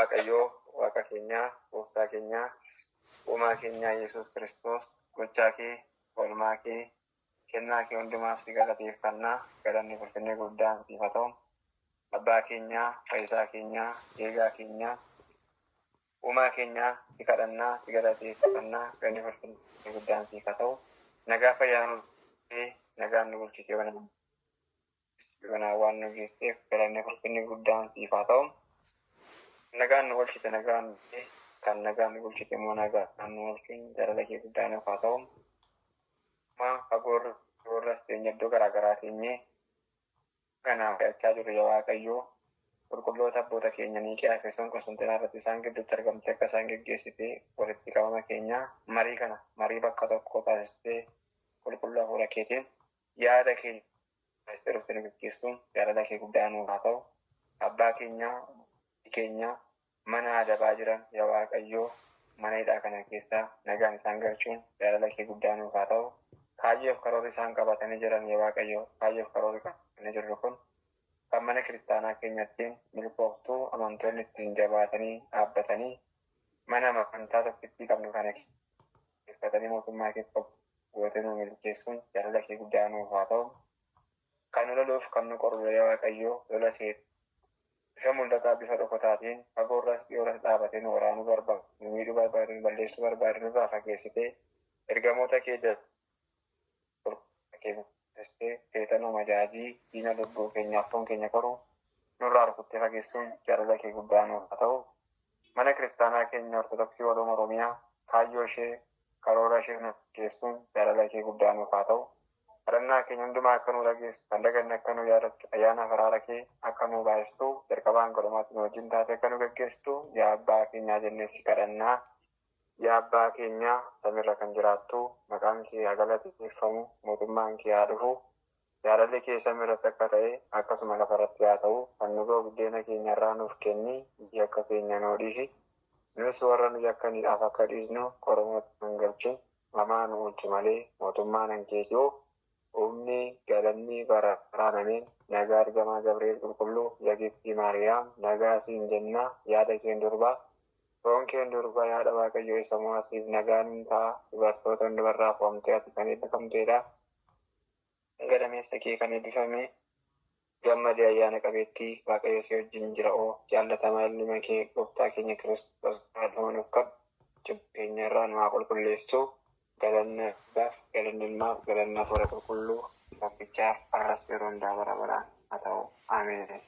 Waaqayyoo Waaqa keenyaa, Gooftaa keenyaa, Uumaa keenyaa Yesuus Kiristoos, gochaa kee, oolmaa kee, kennaa kee hundumaaf si galateeffanna. Galanni ulfinni guddaan siif haa ta'u. Abbaa keenyaa, Fayyisaa keenyaa, Eegaa keenyaa, Uumaa keenyaa si kadhannaa, si galateeffanna. Galanni ulfinni guddaan siif haa ta'u. Nagaa fayyaa nu nagaan nu bulchitee yoonaan waan nu geesseef galanni ulfinni guddaan siif haa ta'u. Nagaan nu oolchite nagaan kan nagaan nu bulchite immoo nagaan nu oolchuun jaalala kee guddaa nuuf haa ta'u. Maa fagoorra fagoorras teenye iddoo garaa garaa teenyee kana kadhachaa jirru yaa Waaqayyoo qulqulloota abboota keenya Niiqiyaa Efesoon Qosxanxinaa irratti isaan gidduutti argamtee akka isaan geggeessite walitti qabama keenya marii kana marii bakka tokkoo taasistee qulqulluu hafuura keetiin yaada keenya taasistee dhuftee nu geggeessuun jaalala kee guddaa nuuf haa ta'u. Abbaa keenya keenya mana adabaa jiran yaa Waaqayyoo mana hidhaa kana keessaa nagaan isaan galchuun jaalala kee guddaa nuuf haa ta'u. Kaayyoof karoorri isaan qabatanii jiran yaa Waaqayyoo kaayyoof karoorri qabatanii jirru kun kan mana kiristaanaa keenyattiin milkooftuu amantoonni ittiin jabaatanii dhaabbatanii mana amantaa tokkittii qabnu kana keessatanii mootummaa keessa gootee nu milkeessuun jaalala kee guddaa nuuf haa ta'u. Kan nu loluuf kan nu qoru yaa Waaqayyoo lola seet. Bifa mul'ataa bifa dhokataatiin fagoorras dhiyoorras dhaabatee nu waraanuu barbaadu, nu miidhuu barbaadu, nu balleessuu barbaadu nurraa fageessitee ergamoota kee kee seexanoo majaajii diina lubbuu keenyaaf foon keenya qoru nurraa rukuttee fageessuun jaalala kee guddaa nuuf haa ta'u. Mana kiristaanaa keenya Ortodoksii Walooma Oromiyaa kaayyoo ishee karoora ishee nuuf geessuun jaalala kee guddaa nuuf haa ta'u. Kadhannaa keenya hundumaa akka nu dhageessu, kan daganne akka nu yaadattu, ayyaana araara kee akka nu baay'istu, jalqabaan godhumaatti nu wajjin taate akka nu geggeessitu, yaa abbaa keenyaa jennee si kadhannaa. Yaa abbaa keenyaa samiirra kan jiraattu, maqaan kee haa galateeffamu, mootummaan kee haa dhufu, jaalalli kee samiirratti akka ta'e akkasuma lafarratti haa ta'u, kan nu ga'u buddeena keenya irraa nuuf kenni, yakka keenya nuu dhiisi. Nus warra nu yakkaniidhaaf akka dhiisnu qorumatti nu hin galchin, hamaa nu oolchi malee mootummaan kan keetii humni galanni bara baraan ameen. Nagaa ergamaa Gabri'eel qulqulluu yaa giiftii Maariyaam nagaa siin jenna yaada keen durbaa foon keen durbaa yaada Waaqayyoo isa mo'asiif nagaan hin ta'a dubartoota hundumarraa fo'amtee ati kan eebbifamteedha. Gadameessa kee kan eebbifame gammadee ayyaana qabeettii Waaqayyo si wajjin jira oo jaallatamaa ilma kee gooftaa keenya Kiristoos nuuf kadhu cubbuu keenya irraa nu haa qulqulleessu. Galanni abbaaf galanni ilmaaf galanni hafuura qulqulluu tokkichaaf har'as yeroo hundaa bara baraan haa ta'u. Ameen.